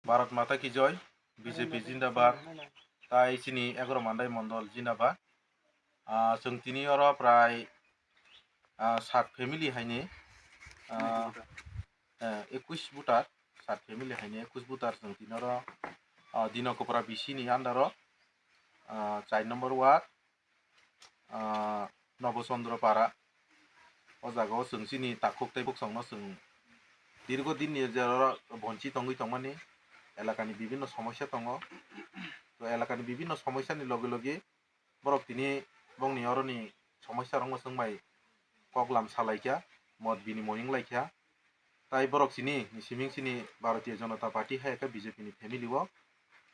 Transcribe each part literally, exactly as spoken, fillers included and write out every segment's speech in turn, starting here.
Bharat Mata Ki Joy, B J P Jindabad, tai chini Egaro Mandai Mondol Jindabad. Ah, chwng tini oro prai, ah, sat family haini, ah, eh, ekush voter, sat family haini ekush voter chwng tini oro, ah, Dino Kopra B C ni under o, ah, char number ward, ah, Nobo Chandra Para. O jaga o chwng chini takhuk tei bwsongno chwng dirgo din ni je oro bonchi tongwi tongmani, elakani bibinno somosya tongo. To elakani bibinno somosyani loge loge borok tini bongni oroni somosyarokno chwng bai koklam salaikha, mot binimoy wnglaikha. Tai borok chini, ni siming chini Bharatiya Janata Party hai khe B J P ni family o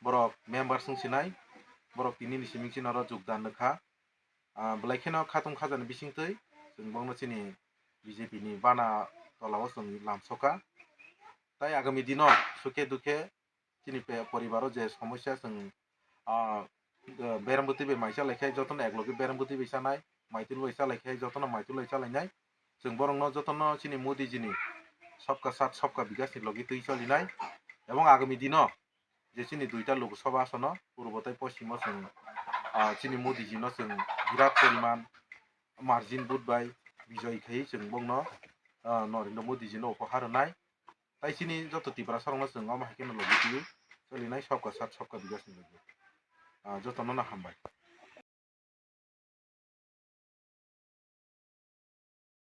borok member swng sinai, borok tini ni siming chini oro jogdan rwkha. Ah, belai kheno khatung khajani bisingtwi chwng bongno chini B J P ni bana tola o chwng lamsoka. Tai agami dino sukhe dukhe chini pe-, poribaro je somosya chwng, ah, eh, berem bwtwi bai mai chalai khe jotono eklogi berem bwtwi bai chanai, maitul bai chalai khe jotono maitul bai chalainai. Chwng borokno jotono chini Modi jini sabka saath sabka vikas ni logi twi chalinai. Ebong agami dino je chini duita Lok Sabha asono purbo tei poschimo chwng, ah, chini Modi jino chwng birat poriman margin vote bai bijoy khai chwng bongno, ah, Narendra Modi jino upahar rwnai. Tai chini joto Tiprasa rokno chwng omo hai kheno logi twi chalinai sabka saath sabka vikas ni logi. Ah, jotono no hambai.